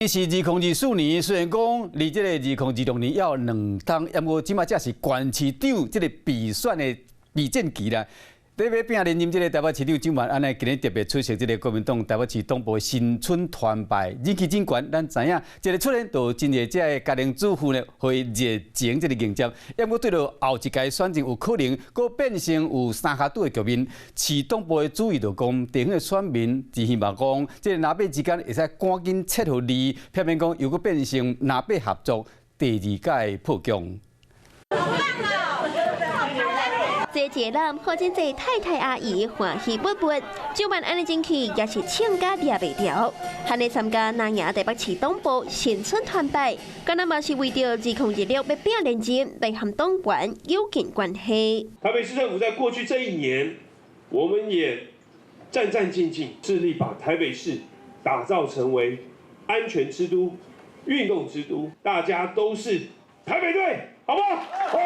是2024年，雖然講離這個2026年猶有2冬，毋過這馬才是縣市長這個比選的備戰期啦。欲拼連任這個台北市長蔣萬安呢，今日特別出席這個國民黨台北市黨部新春團拜，人氣真懸。咱知影，這個出現就真濟這个家庭主婦呢，會熱情這個迎接。毋過對著後一屆選情有可能閣變成有三跤拄的局面。市黨部的主委就講，地方的選民只希望講，這個藍白之間會使趕緊切予利，避免講又閣變成藍白合作第二屆破局。這一日，予真濟太太阿姨歡喜勃勃，蔣萬安的人氣也是衝甲掠袂牢。喊來參加藍營台北市黨部新春團拜，敢若嘛是為著2026欲拼連任，來和黨員友緊關係。台北市政府在過去這一年，我們也戰戰兢兢，致力把台北市打造成為安全之都、運動之都，大家都是台北隊，好不好？好，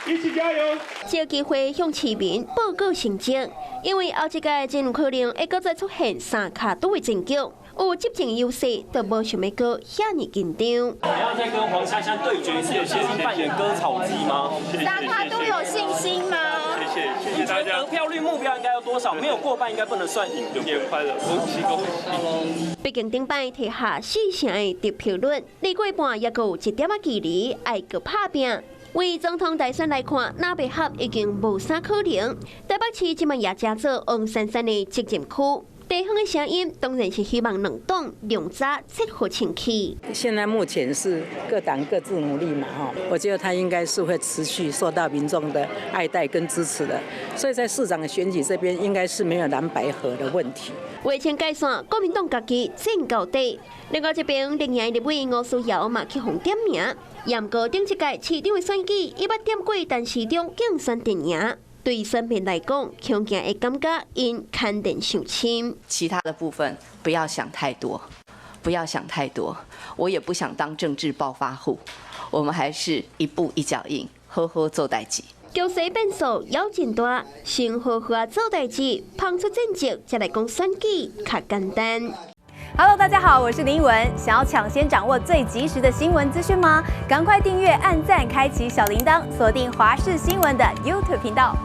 一起加油！藉機會向市民報告成績，因為後一屆真有可能會閣再出現三跤拄的戰局，有執政優勢，就無想欲閣遐爾緊張。你要再跟黃珊珊對決一次，有信心扮演割草機嗎？三跤拄有信心嗎？謝謝，謝謝大家。得票率目標應該要多少？沒有過半應該不能算贏。新年快樂，恭喜恭喜！畢竟頂擺提下四成的得票率，離過半猶閣有一點仔距離，愛閣拍拚。為總統大選來看，藍白合已經無啥可能。台北市這馬也成做黃珊珊的責任區，地方的聲音當然是希望兩黨量早切予清氣。現在目前是各黨各自努力嘛，哈，我覺得他應該是會持續受到民眾的愛戴跟支持的，所以在市長的選舉這邊應該是沒有藍白合的問題。劃清界線，國民黨家己戰到底。另外一邊，綠營立委吳思瑤嘛去予點名，毋過頂一屆市長的選舉，伊捌點過陳時中競選陣營。對選民來講，恐驚會感覺𪜶牽連傷深。其他的部分不要想太多，不要想太多。我也不想當政治暴發戶，我們還是一步一腳印，好好做代誌。局勢變數猶真大，先好好做代誌，捧出戰績，再來講選舉較簡單。 Hello，大家好，我是林依文。想要搶先掌握最及時的新聞資訊嗎？趕快訂閱、按讚、開啟小鈴鐺，鎖定華視新聞的 YouTube 頻道。